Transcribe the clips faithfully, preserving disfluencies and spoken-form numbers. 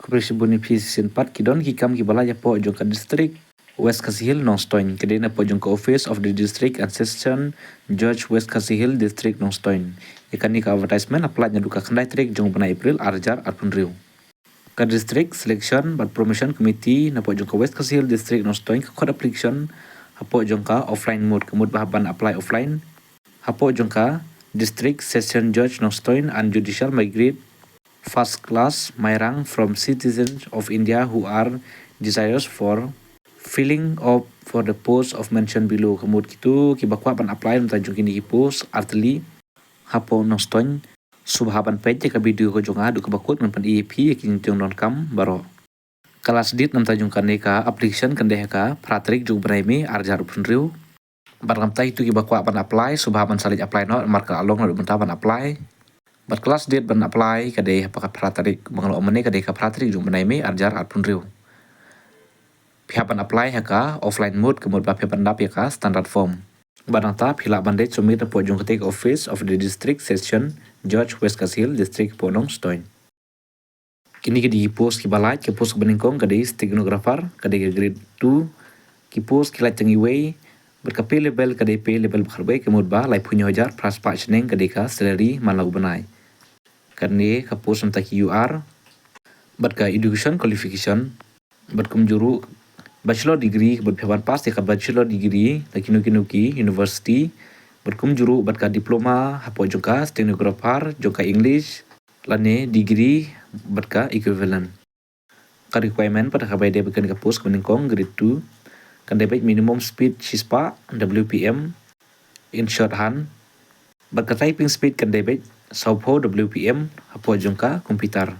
Khublei shibun ïa phi shisien pat. Ki don ki kam kiba lait hapoh jong ka district West Khasi Hills Nongstoiñ, ka dei na hapoh jong ka Office of the District and Session Judge West Khasi Hills District Nongstoiñ. Ïa kane ka advertisement hap lait naduh ka khyndai tarik jong u bnai April ar hajar arphew hynriew. Ka District Selection bad Promotion Committee na hapoh jong ka West Khasi Hills District Nongstoiñ ka khot application hapoh jong ka offline mode, ka mut ba hap ban apply offline hapoh jong ka District Session Judge Nongstoiñ and Judicial Magistrate First Class Mairang from citizens of India who are desirous for filling up for the post of mention below. Ka mut kito kiba kwah ban apply na bynta jong kine ki post artylli hapoh Nongstoiñ, sngewbha ban peit ïa ka video ka jong nga haduh kaba kut ngan pyni ïa phi ïa ki jingthiang donkam baroh. Ka last date na bynta jong kane ka application kan dei ha ka phra tarik jong u bnai May ar hajar arphew hynriew. Bad na bynta kito kiba kwah ban apply, sngewbha ban sa leit apply noh namar ka la long naduh mynta ban apply. Bad ka last date ban apply ka dei ha ka phra tarik, ba nga la ong mynne ka dei ka phra tarik jong u bnai May ar hajar arphew hynriew. Phi hap ban apply ha ka offline mode, ka mut ba phi hap ban dap ïa ka standard form. Bad nangta phi lah ban leit submit hapoh jong katei ka Office of the District Session Judge West Khasi Hills District hapoh Nongstoiñ. Kine ki dei ki post kiba lait. Ka post kaba nyngkong ka dei stenographer, ka dei ka grade two. Ki post ki lait tang iwei, bad ka pay level ka dei pay level ba khatwei, ka mut ba laiphew hynñiew hajar phra spah shilling ka dei ka salary man la u bnai. Kane ka post na bynta ki U R. Bad ka education qualification, bad kumjuh ruh bachelor degree, bad phi hap ban pass ïa ka bachelor degree na kino kino ki university, bad kumjuh ruh bad ka diploma hapoh jong ka stenographer jong ka English lane degree bad ka equivalent. Ka requirement pat ha kaba ïadei bad kane ka post kaba nyngkong, grade two, kan dei beit minimum speed shispah W P M in shorthand, bad ka typing speed kan dei beit sawphew W P M hapoh jong ka computer.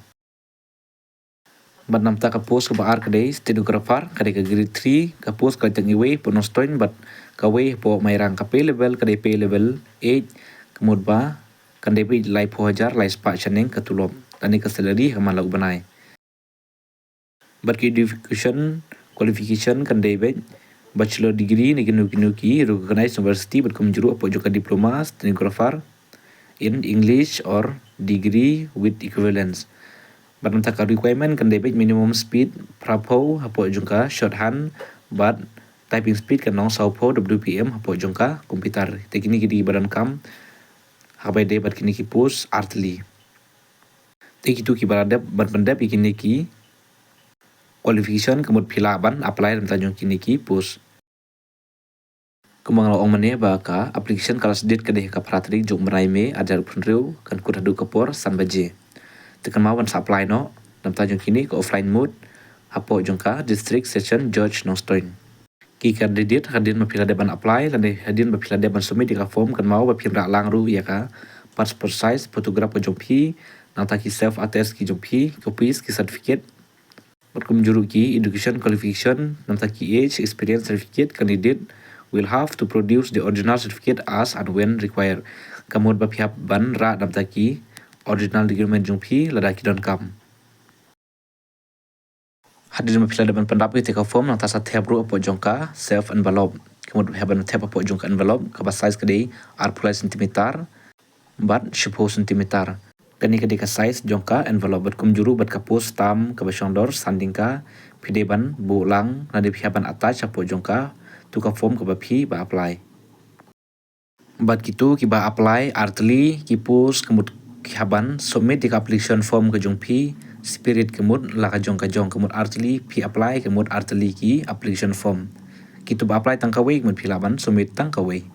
Bad na bynta ka post kaba ar ka dei stenographer, ka dei ka grade three, ka post ka lait tang iwei hapoh Nongstoiñ bad kawei hapoh Mairang. Ka pay level ka dei pay level eight, ka mut ba kan dei beit laiphew hajar lai spah shilling ka tulop lane ka salary ha man la u bnai. Bad ka education qualification kan dei beit bachelor degree na kino kino ki recognized university, bad kumjuh ruh hapoh jong ka diploma stenographer in English or degree with equivalence. Bad na bynta ka requirement kan dei beit minimum speed phraphew hapoh jong ka shorthand, bad typing speed kan long sawphew W P M hapoh jong ka computer. Te kine ki dei kiba donkam ha kaba ïadei bad kine ki post artylli. Te kito kiba la dep ban pyndep ïa kine ki qualification, ka mut phi lah ban apply na bynta jong kine ki post. Kumba nga la ong mynne ba ka application ka last date ka dei ha ka phra tarik jong u bnai May ar hajar arphew hynriew, kan kut haduh ka por san baje. Te kynmaw ban sa apply noh na bynta jong kine ka offline mode hapoh jong ka District Session Judge Nongstoiñ. Ki candidate, hadien ba phi la dep ban apply lane hadien ba phi la dep ban submit ïa ka form, kynmaw ba phin rah lang ruh ïa ka passport size photograph ka jong phi, nangta ki self attest ki jong phi, copies ki certificate, bad kumjuh ruh ki education qualification, nangta ki age, experience certificate. Candidate will have to produce the original certificate as and when required. Ka mut ba phi hap ban rah nangta ki original document jong phi lada ki donkam. Hadien ba phi la dep ban pyndap ïa ka form, nangta sa thep ruh hapoh jong ka self envelope. Ka mut ba phi hap ban thep hapoh jong ka envelope kaba size ka dei arphew lai centimeter bad shiphew centimeter. Kane ka dei ka size jong ka envelope. Bad kumjuh ruh bad ka post stamp kaba shong dor san tyngka, phi dei ban buh lang lane phi hap ban attach hapoh jong kato ka form kaba phi ba apply. Bad kito kiba apply artylli ki post, ka mut ki hap ban submit ïa ka application form ka jong phi spirit, ka mut la ka jong ka jong, ka mut artylli phi apply, ka mut artylli ki application form. Kito ba apply tang kawei, ka mut phi lah ban submit tang kawei.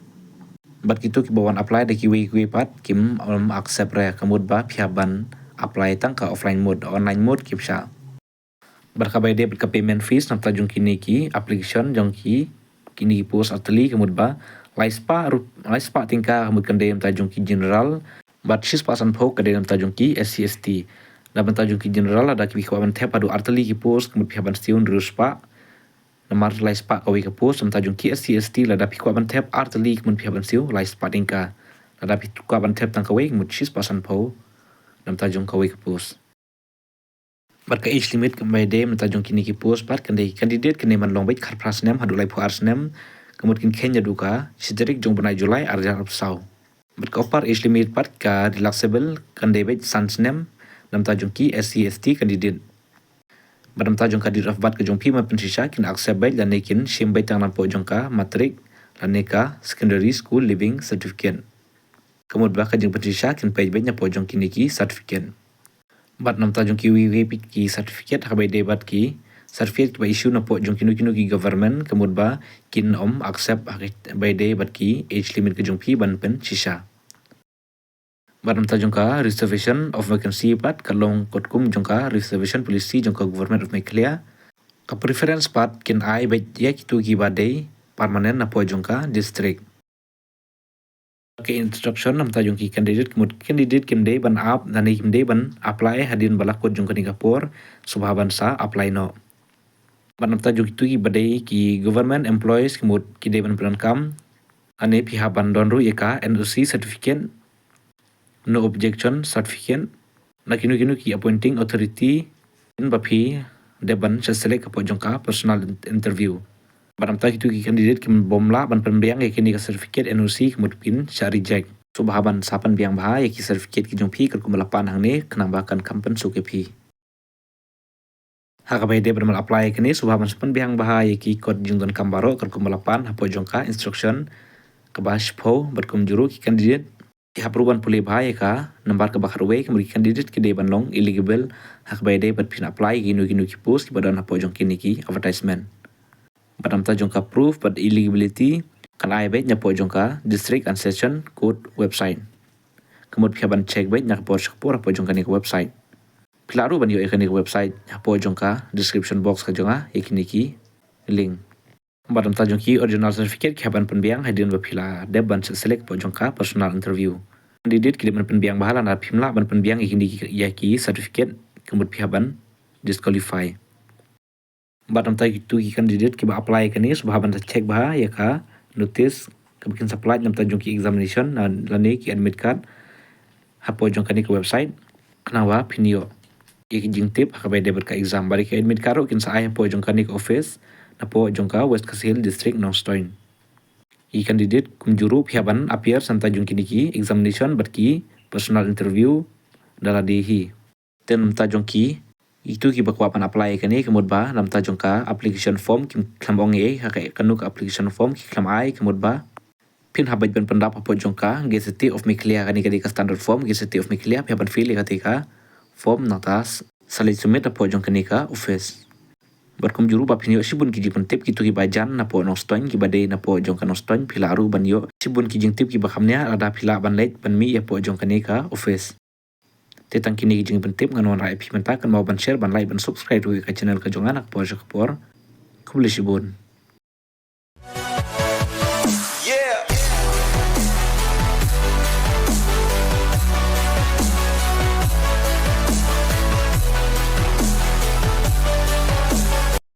Bad kito kiba wan apply da kiwei kiwei pat, kim, um, accept re, ka mut ba phi hap ban apply tang ka offline mode, online mode kim shah. Bad kaba ïadei bad ka payment fees na bynta jong kine ki application jong ki, kine ki post artylli, ka mut ba lai spah rup-, lai spah tyngka ka mut kan dei na bynta jong ki general, bad shispah sanphew ka dei na bynta jong ki S C S T. Na bynta jong ki general, lada ki kwah ban thep haduh artylli ki post, ka mut phi hap ban siew hynriew spah. Namar lai spah kawei ka post. Na bynta jong ki S C S T, lada phi kwah ban thep artylli, ka mut phi hap ban siew lai spah tyngka. Lada phi kwah ban thep tang kawei, ka mut shispah sanphew na bynta jong kawei ka post. Bad ka age limit kaba ïadei na bynta jong kine ki post pat, kan dei candidate kan dei ban long beit khatphra snem haduh laiphew ar snem, ka mut kin kheiñ naduh ka shi tarik jong u bnai July ar hajar arphew saw. Bad ka upper age limit pat, ka relaxable, kan dei beit san snem na bynta jong ki S C S T candidate. Bad na bynta jong ka date of birth ka jong phi ban pynshisha kin accept beit lane kin shim beit tang napoh jong ka matric lane ka secondary school leaving certificate. Ka mut ba ka jingpynshisha kin peit beit napoh jong kine ki certificate. Bad na bynta jong kiwei kiwei pat ki certificate ha kaba ïadei bad ki certificate kiba issue napoh jong kino kino ki government, ka mut ba kin ym accept ha kaba ïadei bad ki age limit ka jong phi ban pynshisha. Bad na bynta jong ka reservation of vacancy pat ka long katkum jong ka reservation policy jong ka Government of Meghalaya. Ka preference pat kin ai beit ïa kito kiba dei permanent napoh jong ka district. Ka instruction na bynta jong ki candidate, ka mut candidate kim dei ban ap lane kim dei ban apply hadien ba la kut jong kane ka por, sngewbha ban sa apply noh. Bad na bynta jong kito kiba dei ki government employees, ka mut ki dei ban pyndonkam lane phi hap ban don ruh ïa ka N O C certificate, no objection certificate, na kino kino ki appointing authority, hadien ba phi dep ban shah select hapoh jong ka personal in-, interview. Bad na bynta kito ki candidate ki bym lah ban pynbiang ïa kine ka certificate N O C, ka mut phin shah reject. Sngewbha ban sa pynbiang bha ïa ki certificate ki jong phi katkum ba la pan hangne, khnang ba kan kham pynsuk ïa phi. Ha kaba ïadei bad ban apply ïa kane, sngewbha ban sa pynbiang bha ïa ki kot jingdonkam baroh katkum ba la pan hapoh jong ka instruction kaba shiphew. Bad kumjuh ruh ki candidate ki hap ruh ban pule bha ïa ka number kaba khatwei, ka mut ki candidate ki dei ban long eligible ha kaba ïadei bad phin apply ïa kino kino ki post kiba don hapoh jong kine ki advertisement. Bad na bynta jong ka proof bad eligibility kan ai beit napoh jong ka District and Session Court website. Ka mut phi hap ban check beit na ka por sha ka por hapoh jong kane ka website. Phi lah ruh ban ïoh ïa kane ka website hapoh jong ka description box ka jong nga ïa kine ki link. Bad na bynta jong ki original certificate ki hap ban pynbiang hadien ba phi la dep ban shah select hapoh jong ka personal interview. Candidate ki dei ban pynbiang bha, lada phim lah ban pynbiang ïa kine ki, ïa ki certificate, ka mut phi hap ban disqualify. Bad na bynta kito ki candidate kiba apply ïa kane, sngewbha ban sa check bha ïa ka notice kaba kin sa pynlait na bynta jong ki examination lane ki admit card hapoh jong kane ka website, khnang ba phin ïoh ïa ki jingtip ha kaba ïadei bad ka exam. Bad ïa ki admit card ruh kin sa ai hapoh jong kane ka office napoh jong ka West Khasi Hills District, Nongstoiñ. Ki candidate kumjuh ruh phi hap ban appear sa na bynta jong kine ki examination bad ki personal interview da lade hi. Te na bynta jong ki, kito kiba kwah ban apply ïa kane, ka mut ba na bynta jong ka application form kim khlem ong ei ha ka, kano ka application form ki khlem ai, ka mut ba phin hap beit ban pyndap hapoh jong ka Gazette of Meghalaya, kane ka dei ka standard form Gazette of Meghalaya, phi hap ban fill ïa kata ka form nangta sa leit submit hapoh jong kane ka office. Bad kumjuh ruh ba phin ïoh shibun ki jingpyntip, kito kiba jan napoh Nongstoiñ, kiba dei napoh jong ka Nongstoiñ, phi lah ruh ban ïoh shibun ki jingtip kiba kham nia lada phi lah ban leit ban mih ïa hapoh jong kane ka office. Te tang kine ki jingpyntip ngan wanrah ïa phi mynta, kynmaw ban share, ban like, ban subscribe ruh ïa ka channel ka jong nga na ka por sha ka por. Khublei shibun.